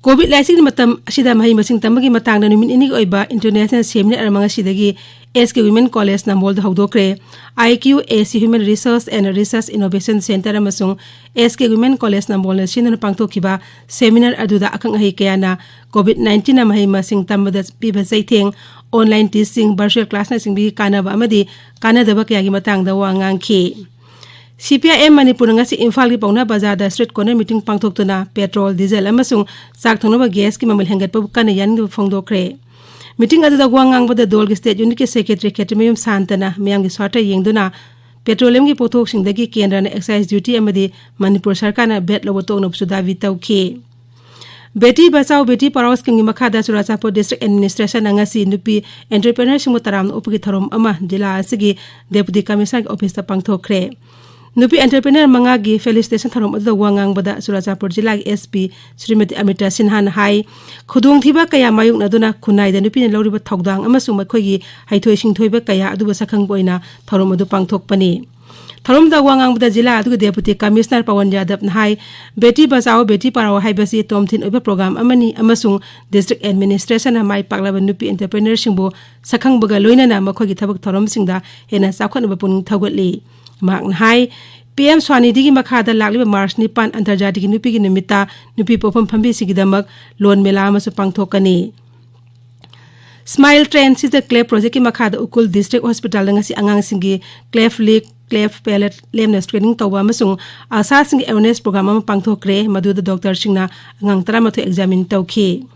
ꯀꯣꯚꯤꯗ ꯂꯥꯏꯆꯠꯀꯤ ꯃꯇꯝ ꯑꯁꯤꯗ ꯃꯍꯩ ꯃꯁꯤꯡ ꯇꯝꯕꯒꯤ ꯃꯇꯥꯡꯗ ꯅꯨꯃꯤꯠ ꯅꯤꯅꯤꯒꯤ ꯑꯣꯏꯕ ꯏꯟꯇꯔꯅꯦꯁꯅꯦꯜ ꯁꯦꯃꯤꯅꯥꯔ ꯑꯃ ꯉꯁꯤꯗꯒꯤ ꯑꯦꯁ ꯀꯦ ꯋꯤꯃꯦꯟ ꯀꯣꯂꯦꯖ ꯅꯝꯕꯣꯜꯗ ꯍꯧꯗꯣꯛꯈ꯭ꯔꯦ꯫ I Q A C human resource and research innovation centre ꯑꯃꯁꯨꯡ ꯑꯦꯁ ꯀꯦ ꯋꯤꯃꯦꯟ ꯀꯣꯂꯦꯖ ꯅꯝꯕꯣꯜꯅ ꯁꯤꯟꯗꯨꯅ ꯄꯥꯡꯊꯣꯛꯈꯤꯕ ꯁꯦꯃꯤꯅꯥꯔ ꯑꯗꯨꯗ ꯑꯈꯪ ꯑꯍꯩ ꯀꯌꯥꯅ ꯀꯣꯚꯤꯗ ꯅꯥꯏꯟꯇꯤꯟꯅ ꯃꯍꯩ ꯃꯁꯤꯡ ꯇꯝꯕꯗ ꯄꯤꯕ ꯆꯩꯊꯦꯡ, ꯑꯣꯟꯂꯥꯏꯟ ꯇꯤꯆꯤꯡ, ꯚꯔꯆꯨꯋꯦꯜ ꯀ꯭ꯂꯥꯁꯅꯆꯤꯡꯕꯒꯤ ꯀꯥꯟꯅꯕ ꯑꯃꯗꯤ ꯀꯥꯟꯅꯗꯕ ꯀꯌꯥꯒꯤ ꯃꯇꯥꯡꯗ ꯋꯥ ꯉꯥꯡꯈꯤ꯫ ꯁꯤ ꯄꯤ ꯑꯥꯏ ꯑꯦꯝ ꯃꯅꯤꯄꯨꯔꯅ ꯉꯁꯤ ꯏꯝꯐꯥꯜꯒꯤ ꯄꯥꯎꯅꯥ ꯕꯖꯥꯔꯗ ꯁ꯭ꯇ꯭ꯔꯤꯠ ꯀꯣꯔꯅꯔ ꯃꯤꯇꯤꯡ ꯄꯥꯡꯊꯣꯛꯇꯨꯅ ꯄꯦꯇ꯭ꯔꯣꯜ, ꯗꯤꯖꯜ ꯑꯃꯁꯨꯡ ꯆꯥꯛ ꯊꯣꯡꯅꯕ ꯒ꯭ꯌꯥꯁꯀꯤ ꯃꯃꯜ ꯍꯦꯟꯒꯠꯄꯕꯨ ꯀꯟꯅ ꯌꯥꯅꯤꯡꯗꯕ ꯐꯣꯡꯗꯣꯛꯈ꯭ꯔꯦ꯫ ꯃꯤꯇꯤꯡ ꯑꯗꯨꯗ ꯋꯥ ꯉꯥꯡꯕꯗ ꯗꯣꯜꯒꯤ ꯁ꯭ꯇꯦꯠ ꯌꯨꯅꯤꯠꯀꯤ ꯁꯦꯀ꯭ꯔꯦꯇꯔꯤ ꯈꯦꯇ꯭ꯔꯤꯃꯌꯨꯝ ꯁꯥꯟꯇꯅ ꯃꯤꯌꯥꯝꯒꯤ ꯁ꯭ꯋꯥꯔꯊ ꯌꯦꯡꯗꯨꯅ ꯄꯦꯇ꯭ꯔꯣꯂꯤꯌꯝꯒꯤ ꯄꯣꯠꯊꯣꯛꯁꯤꯡꯗꯒꯤ ꯀꯦꯟꯗ꯭ꯔꯅ ꯑꯦꯛꯁꯥꯏꯖ ꯗ꯭ꯌꯨꯇꯤ ꯑꯃꯗꯤ ꯃꯅꯤꯄꯨꯔ ꯁꯔꯀꯥꯔꯅ ꯚꯦꯠ ꯂꯧꯕ ꯇꯣꯛꯅꯕꯁꯨ ꯗꯥꯕꯤ ꯇꯧꯈꯤ꯫ ꯕꯦꯇꯤ ꯕꯆꯥꯎ ꯕꯦꯇꯤ ꯄꯔꯥꯎ ꯁ꯭ꯀꯤꯝꯒꯤ ꯃꯈꯥꯗ ꯆꯨꯔꯥꯆꯥꯟꯄꯨꯔ ꯗꯤꯁꯇ꯭ꯔꯤꯛ ꯑꯦꯗꯃꯤꯅꯤꯁꯇ꯭ꯔꯦꯁꯟꯅ ꯉꯁꯤ ꯅꯨꯄꯤ ꯑꯦꯟꯇꯔꯄ꯭ꯔꯦꯅꯔꯁꯤꯡꯕꯨ ꯇꯔꯥꯝꯅ ꯑꯣꯛꯄꯒꯤ ꯊꯧꯔꯝ ꯑꯃ ꯖꯤꯂꯥ ꯑꯁꯤꯒꯤ ꯗꯦꯄꯨꯇꯤ ꯀꯃꯤꯁꯅꯔꯒꯤ ꯑꯣꯐꯤꯁꯇ ꯄꯥꯡꯊꯣꯛꯈ꯭ꯔꯦ꯫ ꯅꯨꯄꯤ ꯑꯦꯟꯇꯔꯄ꯭ꯔꯦꯅꯔ ꯃꯉꯥꯒꯤ ꯐꯦꯂꯤꯁꯤꯇꯦꯁꯟ ꯊꯧꯔꯝ ꯑꯗꯨꯗ ꯋꯥ ꯉꯥꯡꯕꯗ ꯆꯨꯔꯥꯆꯥꯟꯄꯨꯔ ꯖꯤꯂꯥꯒꯤ ꯑꯦꯁ ꯄꯤ ꯁ꯭ꯔꯤꯃꯇꯤ ꯑꯃꯤꯇꯥ ꯁꯤꯟꯍꯥꯅ ꯍꯥꯏ, ꯈꯨꯗꯣꯡꯊꯤꯕ ꯀꯌꯥ ꯃꯥꯌꯣꯛꯅꯗꯨꯅ ꯈꯨꯟꯅꯥꯏꯗ ꯅꯨꯄꯤꯅ ꯂꯧꯔꯤꯕ ꯊꯧꯗꯥꯡ ꯑꯃꯁꯨꯡ ꯃꯈꯣꯏꯒꯤ ꯍꯩꯊꯣꯏ ꯁꯤꯡꯊꯣꯏꯕ ꯀꯌꯥ ꯑꯗꯨꯕꯨ ꯁꯛꯈꯪꯕ ꯑꯣꯏꯅ ꯊꯧꯔꯝ ꯑꯗꯨ ꯄꯥꯡꯊꯣꯛꯄꯅꯤ꯫ ꯊꯧꯔꯝꯗ ꯋꯥ ꯉꯥꯡꯕꯗ ꯖꯤꯂꯥ ꯑꯗꯨꯒꯤ ꯗꯦꯄꯨꯇꯤ ꯀꯃꯤꯁꯅꯔ ꯄꯋꯟ ꯌꯥꯗꯕꯅ ꯍꯥꯏ, ꯕꯦꯇꯤ ꯕꯆꯥꯑꯣ ꯕꯦꯇꯤ ꯄꯔꯥꯑꯣ ꯍꯥꯏꯕꯁꯤ ꯇꯣꯝꯊꯤꯟ ꯑꯣꯏꯕ ꯄ꯭ꯔꯣꯒ꯭ꯔꯥꯝ ꯑꯃꯅꯤ ꯑꯃꯁꯨꯡ ꯗꯤꯁꯇ꯭ꯔꯤꯛ ꯑꯦꯗꯃꯤꯅꯤꯁꯇ꯭ꯔꯦꯁꯟꯅ ꯃꯥꯏ ꯄꯥꯛꯂꯕ ꯅꯨꯄꯤ ꯑꯦꯟꯇꯔꯄ꯭ꯔꯦꯅꯔꯁꯤꯡꯕꯨ ꯁꯛꯈꯪꯕꯒ ꯂꯣꯏꯅꯅ ꯃꯈꯣꯏꯒꯤ ꯊꯕꯛ ꯊꯧꯔꯝꯁꯤꯡꯗ ꯍꯦꯟꯅ ꯆꯥꯎꯈꯠꯅꯕ ꯄꯨꯛꯅꯤꯡ ꯊꯧꯒꯠꯂꯤ꯫ ꯃꯍꯥꯛꯅ ꯍꯥꯏ, ꯄꯤ ꯑꯦꯝ ꯁ꯭ꯋꯥꯅꯤꯙꯤꯒꯤ ꯃꯈꯥꯗ ꯂꯥꯛꯂꯤꯕ ꯃꯥꯔꯆ ꯅꯤꯄꯥꯟ ꯑꯟꯇꯔꯖꯥꯇꯤꯒꯤ ꯅꯨꯄꯤꯒꯤ ꯅꯨꯃꯤꯠꯇ ꯅꯨꯄꯤ ꯄꯣꯛꯐꯝ ꯐꯝꯕꯤꯁꯤꯡꯒꯤꯗꯃꯛ ꯂꯣꯟ ꯃꯦꯂꯥ ꯑꯃꯁꯨ ꯄꯥꯡꯊꯣꯛꯀꯅꯤ꯫ ꯁ꯭ꯃꯥꯏꯜ ꯇ꯭ꯔꯦꯟ ꯁꯤꯗ ꯀ꯭ꯂꯦꯞ ꯄ꯭ꯔꯣꯖꯦꯛꯀꯤ ꯃꯈꯥꯗ ꯎꯈ꯭ꯔꯨꯜ ꯗꯤꯁꯇ꯭ꯔꯤꯛ ꯍꯣꯁꯄꯤꯇꯥꯜꯗ ꯉꯁꯤ ꯑꯉꯥꯡꯁꯤꯡꯒꯤ ꯀ꯭ꯂꯦꯞ ꯂꯤꯛ, ꯀ꯭ꯂꯦꯞ ꯄꯦꯂꯦꯠ ꯂꯦꯝꯅ ꯁ꯭ꯀ꯭ꯔꯤꯅꯤꯡ ꯇꯧꯕ ꯑꯃꯁꯨꯡ ꯑꯁꯥꯁꯤꯡꯒꯤ ꯑꯦꯋꯦꯔꯅꯦꯁ ꯄ꯭ꯔꯣꯒ꯭ꯔꯥꯝ ꯑꯃ ꯄꯥꯡꯊꯣꯛꯈ꯭ꯔꯦ꯫ ꯃꯗꯨꯗ ꯗꯣꯛꯇꯔꯁꯤꯡꯅ ꯑꯉꯥꯡ ꯇꯔꯥꯃꯥꯊꯣꯏ ꯑꯦꯛꯖꯥꯃꯤꯟ ꯇꯧꯈꯤ꯫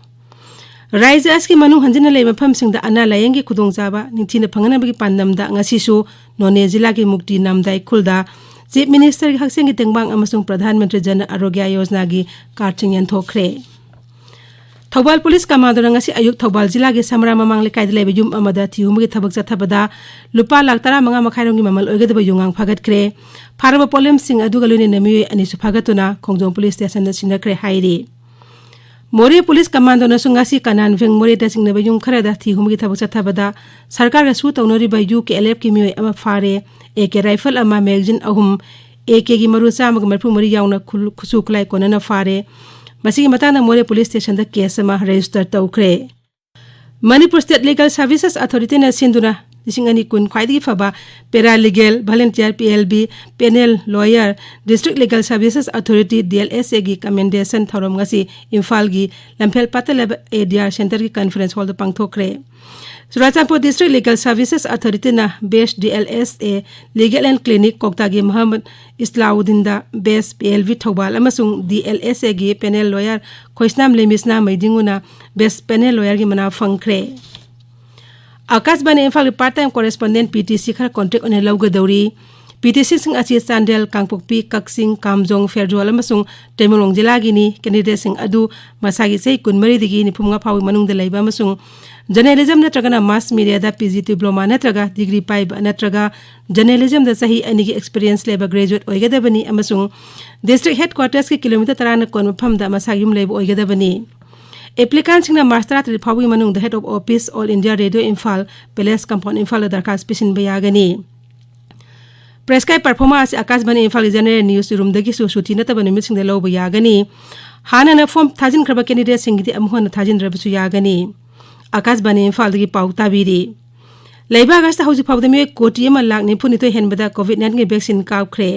ꯔꯥꯏꯖ꯭ꯌ ꯑꯁꯤꯒꯤ ꯃꯅꯨꯡ ꯍꯟꯖꯤꯟꯅ ꯂꯩꯕ ꯃꯐꯝꯁꯤꯡꯗ ꯑꯅꯥ ꯂꯥꯌꯦꯡꯒꯤ ꯈꯨꯗꯣꯡꯆꯥꯕ ꯅꯤꯡꯊꯤꯅ ꯐꯪꯍꯟꯅꯕꯒꯤ ꯄꯥꯟꯗꯝꯗ ꯉꯁꯤꯁꯨ ꯅꯣꯅꯦ ꯖꯤꯂꯥꯒꯤ ꯃꯨꯛꯇꯤ ꯅꯥꯝꯗꯥꯏ ꯈꯨꯜꯗ Chief Ministerꯒꯤ ꯍꯛꯁꯦꯜꯒꯤ ꯇꯦꯡꯕꯥꯡ ꯑꯃꯁꯨꯡ ꯄ꯭ꯔꯙꯥꯟ ꯃꯟꯇ꯭ꯔꯤ ꯖꯟ ꯑꯔꯣꯒ꯭ꯌ ꯌꯣꯖꯅꯥꯒꯤ cardꯁꯤꯡ ꯌꯦꯟꯊꯣꯛꯈ꯭ꯔꯦ꯫ ꯊꯧꯕꯥꯜ ꯄꯨꯂꯤꯁ ꯀꯃꯥꯟꯗꯣꯅ ꯉꯁꯤ ꯑꯌꯨꯛ ꯊꯧꯕꯥꯜ ꯖꯤꯂꯥꯒꯤ ꯁꯃꯔꯥ ꯃꯃꯥꯡ ꯂꯩꯀꯥꯏꯗ ꯂꯩꯕ ꯌꯨꯝ ꯑꯃꯗ ꯊꯤꯍꯨꯝꯕꯒꯤ ꯊꯕꯛ ꯆꯠꯊꯕꯗ ꯂꯨꯄꯥ ꯂꯥꯈ ꯇꯔꯥꯃꯉꯥ ꯃꯈꯥꯏꯔꯣꯝꯒꯤ ꯃꯃꯜ ꯑꯣꯏꯒꯗꯕ ꯌꯨꯉꯥ ꯐꯥꯒꯠꯈ꯭ꯔꯦ꯫ ꯐꯥꯔꯕ ꯄꯣꯠꯂꯝꯁꯤꯡ ꯑꯗꯨꯒ ꯂꯣꯏꯅꯅ ꯃꯤꯑꯣꯏ ꯑꯅꯤꯁꯨ ꯐꯥꯒꯠꯇꯨꯅ ꯈꯣꯡꯖꯣꯝ ꯄꯨꯂꯤꯁ ꯁ꯭ꯇꯦꯁꯟꯗ ꯁꯤꯟꯅꯈ꯭ꯔꯦ ꯍꯥꯏꯔꯤ꯫ ꯃꯣꯔꯦ ꯄꯨꯂꯤꯁ ꯀꯃꯥꯟꯗꯣꯅꯁꯨ ꯉꯁꯤ ꯀꯅꯥꯟ ꯚꯦꯡ ꯃꯣꯔꯦꯗ ꯆꯤꯡꯅꯕ ꯌꯨꯝ ꯈꯔꯗ ꯊꯤꯍꯨꯝꯕꯒꯤ ꯊꯕꯛ ꯆꯠꯊꯕꯗ ꯁꯔꯀꯥꯔꯒ ꯁꯨ ꯇꯧꯅꯔꯤꯕ UKLFꯀꯤ ꯃꯤꯑꯣꯏ ꯑꯃ ꯐꯥꯔꯦ꯫ AK rifle ꯑꯃ, magazine ꯑꯍꯨꯝ, AKꯒꯤ ꯃꯔꯨ ꯆꯥꯝꯃꯒ ꯃꯔꯤꯐꯨ ꯃꯔꯤ ꯌꯥꯎꯅ ꯈꯨꯜ-, ꯈꯨꯠꯁꯨ ꯈꯨꯠꯂꯥꯏ ꯀꯣꯟꯅꯅ ꯐꯥꯔꯦ꯫ ꯃꯁꯤꯒꯤ ꯃꯇꯥꯡꯗ ꯃꯣꯔꯦ ꯄꯨꯂꯤꯁ ꯁ꯭ꯇꯦꯁꯟꯗ case ꯑꯃ register ꯇꯧꯈ꯭ꯔꯦ꯫ ꯃꯅꯤꯄꯨꯔ State Legal Services Authorityꯅ ꯁꯤꯟꯗꯨꯅ ꯂꯤꯁꯤꯡ ꯑꯅꯤ ꯀꯨꯟ ꯈ꯭ꯋꯥꯏꯗꯒꯤ ꯐꯕ paralegal, volunteer PLB, panel lawyer, District Legal Services Authority, DLSAꯒꯤ commendation ꯊꯧꯔꯝ ꯉꯁꯤ ꯏꯝꯐꯥꯜꯒꯤ ꯂꯝꯐꯦꯜ ꯄꯥꯠꯇ ꯂꯩꯕ ADR Centreꯒꯤ conference hallꯗ ꯄꯥꯡꯊꯣꯛꯈ꯭ꯔꯦ꯫ Churachandpur District Legal Services Authorityꯅ Best DLSA Legal and Clinic ꯀ꯭ꯋꯥꯛꯇꯥꯒꯤ Mohammad ꯏꯁꯂꯥꯎꯗꯤꯟꯗ, Best PLB Thoubal ꯑꯃꯁꯨꯡ DLSAꯒꯤ panel lawyer ꯈꯣꯏꯁꯅꯥꯝ ꯂꯦꯃꯤꯁꯅꯥ ꯃꯩꯗꯤꯡꯉꯨꯅ Best Panel Lawyerꯒꯤ ꯃꯅꯥ ꯐꯪꯈ꯭ꯔꯦ꯫ ꯑꯥꯀꯥꯁꯕꯥꯅꯤ ꯏꯝꯐꯥꯜꯒꯤ part time correspondent, PTC, ꯈꯔ contract ꯑꯣꯏꯅ ꯂꯧꯒꯗꯧꯔꯤ꯫ PTCꯁꯤꯡ ꯑꯁꯤ ꯆꯥꯟꯗꯦꯜ, ꯀꯥꯡꯄꯣꯛꯄꯤ, ꯀꯛꯆꯤꯡ, ꯀꯥꯝꯖꯣꯡ, ꯐꯦꯔꯖꯣꯜ ꯑꯃꯁꯨꯡ ꯇꯃꯦꯡꯂꯣꯡ ꯖꯤꯂꯥꯒꯤꯅꯤ꯫ Candidateꯁꯤꯡ ꯑꯗꯨ ꯃꯁꯥꯒꯤ ꯆꯍꯤ ꯀꯨꯟꯃꯔꯤꯗꯒꯤ ꯅꯤꯐꯨꯃꯉꯥ ꯐꯥꯎꯒꯤ ꯃꯅꯨꯡꯗ ꯂꯩꯕ ꯑꯃꯁꯨꯡ journalism ꯅꯠꯇ꯭ꯔꯒꯅ mass mediaꯗ PG diploma ꯅꯠꯇ꯭ꯔꯒ degree ꯄꯥꯏꯕ ꯅꯠꯇ꯭ꯔꯒ journalismꯗ ꯆꯍꯤ ꯑꯅꯤꯒꯤ experience ꯂꯩꯕ graduate ꯑꯣꯏꯒꯗꯕꯅꯤ ꯑꯃꯁꯨꯡ district headquartersꯀꯤ kilometre ꯇꯔꯥꯅ ꯀꯣꯟꯕ ꯃꯐꯝꯗ ꯃꯁꯥꯒꯤ ꯌꯨꯝ ꯂꯩꯕ ꯑꯣꯏꯒꯗꯕꯅꯤ꯫ Applicantꯁꯤꯡꯅ March ꯇꯔꯥꯇꯔꯦꯠ ꯐꯥꯎꯕꯒꯤ ꯃꯅꯨꯡꯗ Head of Office, All India Radio Imphal, Palace Compound, Imphalꯗ ꯗꯔꯈꯥꯁ ꯄꯤꯁꯤꯟꯕ ꯌꯥꯒꯅꯤ꯫ Press Guide Performa ꯑꯁꯤ ꯑꯥꯀꯥꯁꯕꯥꯅꯤ ꯏꯝꯐꯥꯜꯒꯤ general news roomꯗꯒꯤꯁꯨ ꯁꯨꯇꯤ ꯅꯠꯇꯕ ꯅꯨꯃꯤꯠꯁꯤꯡꯗ ꯂꯧꯕ ꯌꯥꯒꯅꯤ꯫ ꯍꯥꯟꯅꯅ form ꯊꯥꯖꯤꯟꯈ꯭ꯔꯕ candidateꯁꯤꯡꯒꯤꯗꯤ ꯑꯃꯨꯛ ꯍꯟꯅ ꯊꯥꯖꯤꯟꯗ꯭ꯔꯕꯁꯨ ꯌꯥꯒꯅꯤ꯫ ꯑꯥꯀꯥꯁꯕꯥꯅꯤ ꯏꯝꯐꯥꯜꯗꯒꯤ ꯄꯥꯎ ꯇꯥꯕꯤꯔꯤ꯫ ꯂꯩꯕꯥꯛ ꯑꯁꯤꯗ ꯍꯧꯖꯤꯛ ꯐꯥꯎꯕꯗ ꯃꯤꯑꯣꯏ ꯀꯣꯇꯤ ꯑꯃ ꯂꯥꯈ ꯅꯤꯐꯨꯅꯤꯊꯣꯏ ꯍꯦꯟꯕꯗ COVID nineteenꯒꯤ vaccine ꯀꯥꯞꯈ꯭ꯔꯦ꯫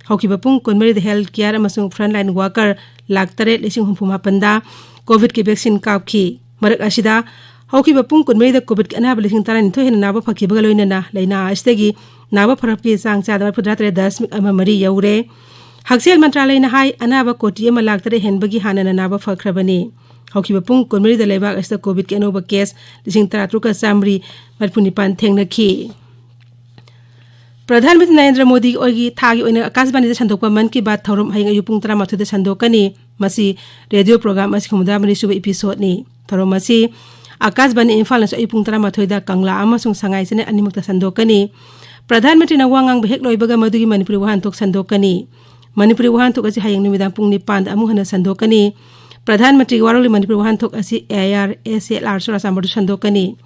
ꯍꯧꯈꯤꯕ ꯄꯨꯡ ꯀꯨꯟꯃꯔꯤꯗ health care ꯑꯃꯁꯨꯡ frontline worker ꯂꯥꯈ ꯇꯔꯦꯠ ꯂꯤꯁꯤꯡ ꯍꯨꯝꯐꯨ ꯃꯥꯄꯟꯗ COVIDꯀꯤ vaccine ꯀꯥꯞꯈꯤ꯫ ꯃꯔꯛ ꯑꯁꯤꯗ ꯍꯧꯈꯤꯕ ꯄꯨꯡ ꯀꯨꯟꯃꯔꯤꯗ COVIDꯀꯤ ꯑꯅꯥꯕ ꯂꯤꯁꯤꯡ ꯇꯔꯥꯅꯤꯊꯣꯏ ꯍꯦꯟꯅ ꯅꯥꯕ ꯐꯈꯤꯕꯒ ꯂꯣꯏꯅꯅ ꯂꯥꯏꯅꯥ ꯑꯁꯤꯗꯒꯤ ꯅꯥꯕ ꯐꯔꯛꯄꯒꯤ ꯆꯥꯡ ꯆꯥꯗ ꯃꯔꯤꯐꯨꯇꯔꯥ ꯇꯔꯦꯠ ꯗꯁꯃꯤꯛ ꯑꯃ ꯃꯔꯤ ꯌꯧꯔꯦ꯫ ꯍꯛꯁꯦꯜ ꯃꯟꯇ꯭ꯔꯥꯂꯌꯅ ꯍꯥꯏ, ꯑꯅꯥꯕ ꯀꯣꯇꯤ ꯑꯃ ꯂꯥꯈ ꯇꯔꯦꯠ ꯍꯦꯟꯕꯒꯤ ꯍꯥꯟꯅꯅ ꯅꯥꯕ ꯐꯈ꯭ꯔꯕꯅꯤ꯫ ꯍꯧꯈꯤꯕ ꯄꯨꯡ ꯀꯨꯟꯃꯔꯤꯗ ꯂꯩꯕꯥꯛ ꯑꯁꯤꯗ ꯀꯣꯚꯤꯗꯀꯤ ꯑꯅꯧꯕ ꯀꯦꯁ ꯂꯤꯁꯤꯡ ꯇꯔꯥꯇꯔꯨꯛꯀ ꯆꯥꯃꯔꯤ ꯃꯔꯤꯐꯨ ꯅꯤꯄꯥꯟ ꯊꯦꯡꯅꯈꯤ꯫ ꯄ꯭ꯔꯙꯥꯟ ꯃꯟꯇ꯭ꯔꯤ ꯅꯔꯦꯟꯗ꯭ꯔ ꯃꯣꯗꯤ ꯑꯣꯏꯒꯤ ꯊꯥꯒꯤ ꯑꯣꯏꯅ ꯑꯀꯥꯁꯕꯥꯅꯤꯗ ꯁꯟꯗꯣꯛꯄ ꯃꯟ ꯀꯤ ꯕꯥꯠ ꯊꯧꯔꯝ ꯍꯌꯦꯡ ꯑꯌꯨꯛ ꯄꯨꯡ ꯇꯔꯥꯃꯥꯊꯣꯏꯗ ꯁꯟꯗꯣꯛꯀꯅꯤ꯫ ꯃꯁꯤ ꯔꯦꯗꯤꯑꯣ ꯄ꯭ꯔꯣꯒ꯭ꯔꯥꯝ ꯑꯁꯤ ꯍꯨꯝꯐꯨꯇꯔꯥꯃꯔꯤ ꯁꯨꯕ ꯏꯄꯤꯁꯣꯗꯅꯤ꯫ ꯊꯧꯔꯝ ꯑꯁꯤ ꯑꯀꯥꯁꯕꯥꯅꯤ ꯏꯝꯐꯥꯜꯅꯁꯨ ꯑꯌꯨꯛ ꯄꯨꯡ ꯇꯔꯥꯃꯥꯊꯣꯏꯗ ꯀꯪꯂꯥ ꯑꯃꯁꯨꯡ ꯁꯉꯥꯏ ꯆꯦꯅꯦꯜ ꯑꯅꯤꯃꯛꯇ ꯁꯟꯗꯣꯛꯀꯅꯤ꯫ ꯄ꯭ꯔꯙꯥꯟ ꯃꯟꯇ꯭ꯔꯤꯅ ꯋꯥ ꯉꯥꯡꯕ ꯍꯦꯛ ꯂꯣꯏꯕꯒ ꯃꯗꯨꯒꯤ ꯃꯅꯤꯄꯨꯔꯤ ꯋꯥꯍꯟꯊꯣꯛ ꯁꯟꯗꯣꯛꯀꯅꯤ꯫ ꯃꯅꯤꯄꯨꯔꯤ ꯋꯥꯍꯟꯊꯣꯛ ꯑꯁꯤ ꯍꯌꯦꯡ ꯅꯨꯃꯤꯗꯥꯡ ꯄꯨꯡ ꯅꯤꯄꯥꯟꯗ ꯑꯃꯨꯛ ꯍꯟꯅ ꯁꯟꯗꯣꯛꯀꯅꯤ꯫ ꯄ꯭ꯔꯙꯥꯟ ꯃꯟꯇ꯭ꯔꯤꯒꯤ ꯋꯥꯔꯣꯜꯒꯤ ꯃꯅꯤꯄꯨꯔꯤ ꯋꯥꯍꯟꯊꯣꯛ ꯑꯁꯤ A I R S L R ꯆꯨꯔꯥꯆꯥꯟꯄꯨꯔꯗ ꯁꯟꯗꯣꯛꯀꯅꯤ꯫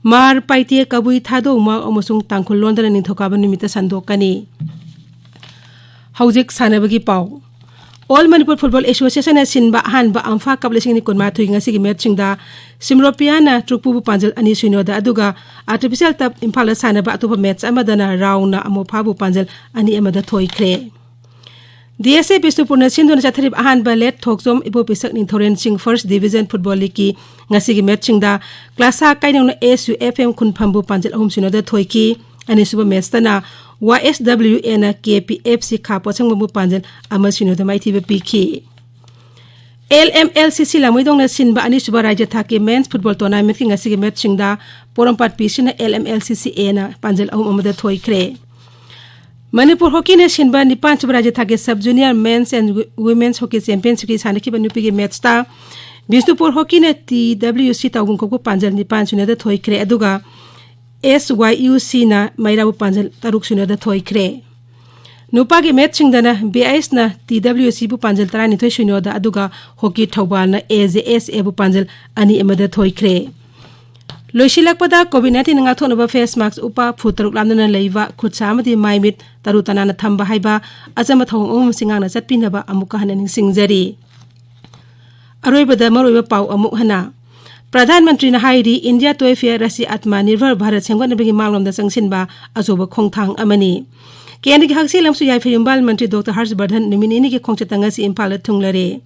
ꯃꯥꯔ, ꯄꯥꯏꯇꯦ, ꯀꯕꯨꯏ, ꯊꯥꯗꯧ, ꯃꯥꯎ ꯑꯃꯁꯨꯡ ꯇꯥꯡꯈꯨꯜ ꯂꯣꯟꯗꯅ ꯅꯤꯡꯊꯧꯀꯥꯕ ꯅꯨꯃꯤꯠꯇ ꯁꯟꯗꯣꯛꯀꯅꯤ꯫ ꯍꯧꯖꯤꯛ ꯁꯥꯟꯅꯕꯒꯤ ꯄꯥꯎ꯫ ꯑꯣꯜ ꯃꯅꯤꯄꯨꯔ ꯐꯨꯠꯕꯣꯜ ꯑꯦꯁꯣꯁꯤꯌꯦꯁꯟꯅ ꯁꯤꯟꯕ ꯑꯍꯥꯟꯕ ꯑꯝꯐꯥ ꯀꯞ ꯂꯤꯁꯤꯡ ꯑꯅꯤ ꯀꯨꯟꯃꯥꯊꯣꯏꯒꯤ ꯉꯁꯤꯒꯤ ꯃꯦꯠꯁꯁꯤꯡꯗ ꯁꯤꯝꯔꯣꯄꯤꯌꯥꯅ ꯇ꯭ꯔꯨꯛꯄꯨꯕꯨ ꯄꯥꯟꯖꯜ ꯑꯅꯤ ꯁꯤꯅꯣꯗ, ꯑꯗꯨꯒ ꯑꯥꯔꯇꯤꯐꯤꯁꯤꯌꯦꯜ ꯇꯔꯐ ꯏꯝꯐꯥꯜꯗ ꯁꯥꯟꯅꯕ ꯑꯇꯣꯞꯄ ꯃꯦꯠꯁ ꯑꯃꯗꯅ ꯔꯥꯎꯅ ꯑꯃꯣꯐꯥꯕꯨ ꯄꯥꯟꯖꯜ ꯑꯅꯤ ꯑꯃꯗ ꯊꯣꯏꯈ꯭ꯔꯦ꯫ ꯗꯤ ꯑꯦꯁ ꯑꯦ ꯕꯤꯁꯅꯨꯄꯨꯔꯅ ꯁꯤꯟꯗꯨꯅ ꯆꯠꯊꯔꯤꯕ ꯑꯍꯥꯟꯕ ꯂꯦꯠ ꯊꯣꯛꯆꯣꯝ ꯏꯕꯣꯄꯤꯁꯛ ꯅꯤꯡꯊꯧꯔꯦꯟ ꯁꯤꯡ ꯐꯥꯔꯁ ꯗꯤꯕꯤꯖꯟ ꯐꯨꯠꯕꯣꯜ ꯂꯤꯒꯀꯤ ꯉꯁꯤꯒꯤ ꯃꯦꯠꯁꯁꯤꯡꯗ ꯀ꯭ꯂꯥꯁꯥ ꯀꯥꯏꯅꯧꯅ ꯑꯦꯁ ꯌꯨ ꯑꯦꯐ ꯑꯦꯝ ꯈꯨꯟꯐꯝꯕꯨ ꯄꯥꯟꯖꯜ ꯑꯍꯨꯝ ꯁꯤꯅꯣꯗ ꯊꯣꯏꯈꯤ꯫ ꯑꯅꯤꯁꯨꯕ ꯃꯦꯠꯁꯇꯅ ꯋꯥꯏ ꯑꯦꯁ ꯗꯕ꯭ꯂꯤꯎ ꯑꯦꯅ ꯀꯦ ꯄꯤ ꯑꯦꯐ ꯁꯤ ꯈꯥ ꯄꯣꯠꯁꯪꯕꯝꯕꯨ ꯄꯥꯟꯖꯜ ꯑꯃ ꯁꯤꯅꯣꯗ ꯃꯥꯏꯊꯤꯕ ꯄꯤꯈꯤ꯫ ꯑꯦꯜ ꯑꯦꯝ ꯑꯦꯜ ꯁꯤ ꯁꯤ ꯂꯥꯡꯃꯩꯗꯣꯡꯅ ꯁꯤꯟꯕ ꯑꯅꯤꯁꯨꯕ ꯔꯥꯖ꯭ꯌ ꯊꯥꯛꯀꯤ ꯃꯦꯟꯁ ꯐꯨꯠꯕꯣꯜ ꯇꯣꯔꯅꯥꯃꯦꯟꯠꯀꯤ ꯉꯁꯤꯒꯤ ꯃꯦꯠꯁꯁꯤꯡꯗ ꯄꯣꯔꯣꯝꯄꯥꯠ ꯄꯤ ꯁꯤꯅ ꯑꯦꯜ ꯑꯦꯝ ꯑꯦꯜ ꯁꯤ ꯁꯤ ꯑꯦꯅ ꯄꯥꯟꯖꯜ ꯑꯍꯨꯝ ꯑꯃꯗ ꯊꯣꯏꯈ꯭ꯔꯦ꯫ ꯃꯅꯤꯄꯨꯔ ꯍꯣꯀꯤꯅ ꯁꯤꯟꯕ ꯅꯤꯄꯥꯟꯁꯨꯕ ꯔꯥꯖ꯭ꯌ ꯊꯥꯛꯀꯤ sub junior men's and women's hockey ꯆꯦꯝꯄꯤꯌꯟꯁꯤꯞꯀꯤ ꯁꯥꯟꯅꯈꯤꯕ ꯅꯨꯄꯤꯒꯤ ꯃꯦꯠꯁꯇ ꯕꯤꯁꯅꯨꯄꯨꯔ ꯍꯣꯀꯤꯅ ꯇꯤ ꯗꯕ꯭ꯂꯤꯎ ꯁꯤ ꯇꯥꯎꯒꯨꯡꯈꯣꯛꯄꯨ ꯄꯥꯟꯖꯜ ꯅꯤꯄꯥꯟ ꯁꯤꯅꯣꯗ ꯊꯣꯏꯈ꯭ꯔꯦ, ꯑꯗꯨꯒ ꯑꯦꯁ ꯋꯥꯏ ꯌꯨ ꯁꯤꯅ ꯃꯩꯔꯥꯕꯨ ꯄꯥꯟꯖꯜ ꯇꯔꯨꯛ ꯁꯤꯅꯣꯗ ꯊꯣꯏꯈ꯭ꯔꯦ꯫ ꯅꯨꯄꯥꯒꯤ ꯃꯦꯠꯁꯁꯤꯡꯗꯅ ꯕꯤ ꯑꯥꯏ ꯑꯦꯁꯅ ꯇꯤ ꯗꯕ꯭ꯂꯤꯎ ꯁꯤꯕꯨ ꯄꯥꯟꯖꯜ ꯇꯔꯥꯅꯤꯊꯣꯏ ꯁꯤꯅꯣꯗ, ꯑꯗꯨꯒ ꯍꯣꯀꯤ ꯊꯧꯕꯥꯜꯅ ꯑꯦ ꯖꯦ ꯑꯦꯁ ꯑꯦꯕꯨ ꯄꯥꯟꯖꯜ ꯑꯅꯤ ꯑꯃꯗ ꯊꯣꯏꯈ꯭ꯔꯦ꯫ ꯂꯣꯏꯁꯤꯜꯂꯛꯄꯗ ꯀꯣꯚꯤꯗ ꯅꯥꯏꯟꯇꯤꯟ ꯉꯥꯛꯊꯣꯛꯅꯕ ꯐꯦꯁ ꯃꯥꯛꯁ ꯎꯞꯄ, ꯐꯨꯠ ꯇꯔꯨꯛ ꯂꯥꯞꯅꯅ ꯂꯩꯕ, ꯈꯨꯠ ꯁꯥ ꯑꯃꯗꯤ ꯃꯥꯏ ꯃꯤꯠ ꯇꯔꯨ ꯇꯅꯥꯟꯅ ꯊꯝꯕ ꯍꯥꯏꯕ ꯑꯆꯝꯕ ꯊꯧꯑꯣꯡ ꯑꯍꯨꯝ ꯑꯁꯤ ꯉꯥꯛꯅ ꯆꯠꯄꯤꯅꯕ ꯑꯃꯨꯛꯀ ꯍꯟꯅ ꯅꯤꯡꯁꯤꯡꯖꯔꯤ꯫ ꯑꯔꯣꯏꯕꯗ ꯃꯔꯨꯑꯣꯏꯕ ꯄꯥꯎ ꯑꯃꯨꯛ ꯍꯟꯅ꯫ ꯄ꯭ꯔꯙꯥꯟ ꯃꯟꯇ꯭ꯔꯤꯅ ꯍꯥꯏꯔꯤ, ꯏꯟꯗꯤꯌꯥ ꯇꯣꯏ ꯐꯦꯌꯔ ꯑꯁꯤ ꯑꯥꯇꯃ ꯅꯤꯔꯚꯔ ꯚꯥꯔꯠ ꯁꯦꯝꯒꯠꯅꯕꯒꯤ ꯃꯥꯡꯂꯣꯝꯗ ꯆꯪꯁꯤꯟꯕ ꯑꯆꯧꯕ ꯈꯣꯡꯊꯥꯡ ꯑꯃꯅꯤ꯫ ꯀꯦꯟꯗ꯭ꯔꯒꯤ ꯍꯛꯁꯦꯜ ꯑꯃꯁꯨꯡ ꯌꯥꯏꯐ ꯌꯨꯝꯕꯥꯜ ꯃꯟꯇ꯭ꯔꯤ ꯗꯣꯛꯇꯔ ꯍꯔꯁ ꯕꯔꯙꯟ ꯅꯨꯃꯤꯠ ꯅꯤꯅꯤꯒꯤ ꯈꯣꯡꯆꯠꯇ ꯉꯁꯤ ꯏꯝꯐꯥꯜꯗ ꯊꯨꯡꯂꯔꯦ꯫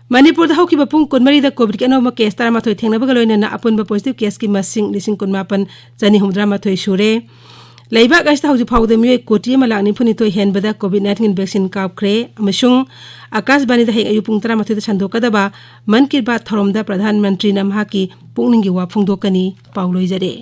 ꯃꯅꯤꯄꯨꯔꯗ ꯍꯧꯈꯤꯕ ꯄꯨꯡ ꯀꯨꯟꯃꯔꯤꯗ ꯀꯣꯚꯤꯗꯀꯤ ꯑꯅꯧꯕ ꯀꯦꯁ ꯇꯔꯥꯃꯥꯊꯣꯏ ꯊꯦꯡꯅꯕꯒ ꯂꯣꯏꯅꯅ ꯑꯄꯨꯟꯕ ꯄꯣꯖꯤꯇꯤꯚ ꯀꯦꯁꯀꯤ ꯃꯁꯤꯡ ꯂꯤꯁꯤꯡ ꯀꯨꯟꯃꯥꯄꯟ ꯆꯅꯤ ꯍꯨꯝꯐꯨꯇꯔꯥꯃꯥꯊꯣꯏ ꯁꯨꯔꯦ꯫ ꯂꯩꯕꯥꯛ ꯑꯁꯤꯗ ꯍꯧꯖꯤꯛ ꯐꯥꯎꯕꯗ ꯃꯤꯑꯣꯏ ꯀꯣꯇꯤ ꯑꯃ ꯂꯥꯈ ꯅꯤꯐꯨꯅꯤꯊꯣꯏ ꯍꯦꯟꯕꯗ ꯀꯣꯚꯤꯗ ꯅꯥꯏꯟꯇꯤꯟ ꯚꯦꯛꯁꯤꯟ ꯀꯥꯞꯈ꯭ꯔꯦ ꯑꯃꯁꯨꯡ ꯑꯀꯥꯁꯕꯥꯅꯤꯗ ꯍꯌꯦꯡ ꯑꯌꯨꯛ ꯄꯨꯡ ꯇꯔꯥꯃꯥꯊꯣꯏꯗ ꯁꯟꯗꯣꯛꯀꯗꯕ ꯃꯟ ꯀꯤ ꯕꯥꯠ ꯊꯧꯔꯝꯗ ꯄ꯭ꯔꯙꯥꯟ ꯃꯟꯇ꯭ꯔꯤꯅ ꯃꯍꯥꯛꯀꯤ ꯄꯨꯛꯅꯤꯡꯒꯤ ꯋꯥ ꯐꯣꯡꯗꯣꯛꯀꯅꯤ꯫ ꯄꯥꯎ ꯂꯣꯏꯖꯔꯦ꯫